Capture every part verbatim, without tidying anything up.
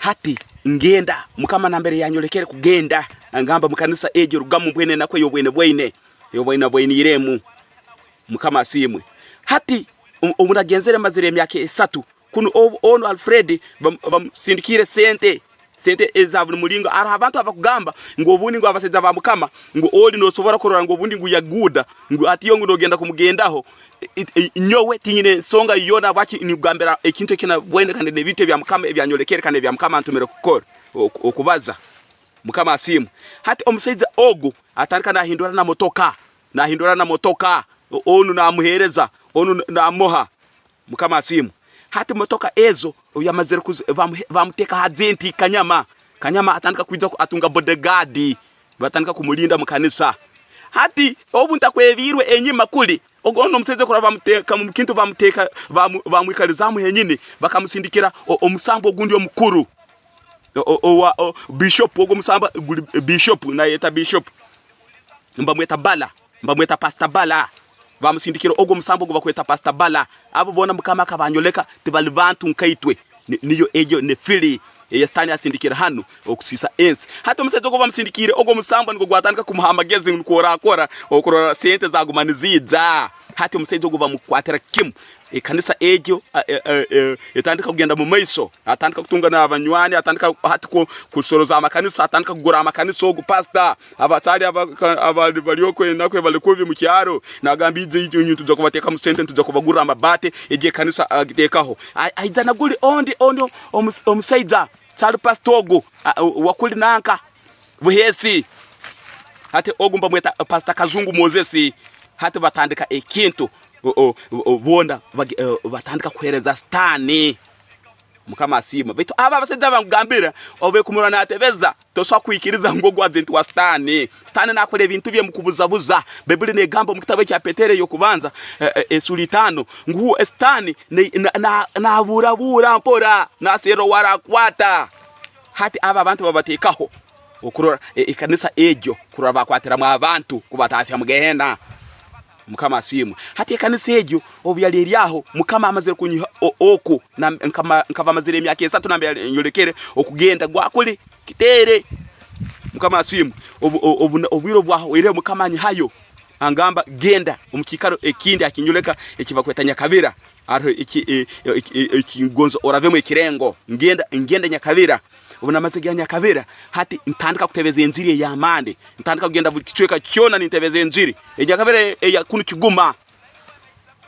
Hati ngenda, Mukama nambere yanyolekere kugenda, angamba, "Mu kanisa egi rugamu mbwenu enaku ey'obwine bwine, ey'obwine bwiniremu." Mukama asiimwe. Hati, o-, obu nagenzere mazire emyaka esatu, kunu obu, onu Alfred bam-, bamusindikiire sente, sente eza buli mulingo. Haroho abantu abakugamba ngu obundi ngu abasaija ba Mukama, ngu oli nosobora kurora ngu obundi ngu yaguuda, ngu hati yo ngu nogenda kumugendaho. I-, i-, i-, nyowe tinyine nsonga yoona habwaki nikugambira ekintu eki nabwene kandi n'ebintu ebya Mukama ebyanyolekere kandi ebya Mukama antumire kukora, oku-, okubaza. Mukama asiimwe. Hati omusaija ogu atandika nahindura na motoka, nahindura na motoka, o-, onu namuheereza, onu n-, namuha. Mukama asiimwe. Hati motoka ezo, obu yamazire kuzi-, bamuhe-, bamuteeka ha agenti Kanyama. Kanyama atandika kwija ku-, atunga bodyguard. Batandika kumulinda mu kanisa. Hati, obu ntakwebiirwe enyuma kuli, ogu, onu omusaija kurora bamuteeka mu kintu, bamuteeka, bamu-, bamwikalizaamu henyini, bakamusindikira o-, omusambu ogundi omukuru. O-, o-, owa, o, Bishop, ogu omusambu guli, Bishop, nayeta Bishop. Mbamweta Bala. Mbamweta Pastor Bala. Bamusindikire ogu omusambu ogu bakweta Pastor Bala. Abo boona Mukama akabanyoleka, tibali bantu nkaitwe. Ni-, niyo egyo nefili eya Sitaani asindikire hanu okusiisa ensi. Hati omusaija ogu bamusindikiire, ogu omusambu nugwo gwatandika kumuha amagezi nukwo orakora, okurora sente zaguma niziija. Hati omusaija ogu bamukwatira kimu. Ekanisa egyo, a, e, e, e, etandika kugenda mu maiso. Atandika kutunga n'abanywani, atandika hati ku-, kusoroza amakanisa, atandika kugura amakanisa ogu pastor. Abakyali aba-, ka-, abali, bali okwo enaku ebali kubi mu kyaro, nagamba, "Ije, ije, nitwija kubateekamu sente, nitwija kubagurra amabaati, egi ekanisa agiteekaho." A-, aija na guli ondi, ondi omus-, omusaija, kyali pastor ogu, a, o-, wa kuli nanka, Buheesi. Hati ogu mbamweta Pastor Kazungu Moses. Hati batandika ekintu, o-, o-, o-, boona bagi-, o-, batandika kuheereza Sitaani. Mukama asiimwe. Baitu abo abasaija bankugambira, obu ekumurora natebeza, tosobora kwikiriza ngu ogu agenti wa Sitaani. Sitaani nakora ebintu bye mukubuzabuza. Baibuli negamba omu kitabu ekya Petero ey'okubanza, eh, eh, esura itaano, ngu Sitaani ne-, na-, na-, nabuurabuura mpora, naserra owarakwata. Hati abo abantu babateekaho okurora, e-, ekanisa egyo, kurora bakwatiramu abantu kubatahasya mu Gehena. Mukama asiimwe. Hati ekanisa egyo obu yali eri aho, Mukama amazire kunyiha o-, oku, na-, nkama-, nkaba mazire emyaka esatu nambere yanyolekere okugenda gwa kuli Kiteere. Mukama asiimwe. Obu-, o-, obu-, obwire obwahoireho Mukama anyihayo, angamba, "Genda omu kiikaro ekindi akinyoleka ekibakweta Nyakabira." Haroho eki-, e-, e-, eki-, e-, ekingonza orabemu ekirengo. Ngenda, ngenda Nyakabira. Obu namazire kugenda Nyakabira, hati ntandika kutebeza enjiri ey'amaani. Ntandika kugenda buli kicweka kyona nintebeza enjiri. E Nyakabira eya kunu Kiguma.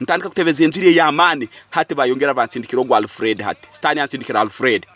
Ntandika kutebeza enjiri ey'amaani. Hati bayongera bansindikira ogu Alfred hati. Sitaani ansindikira Alfred.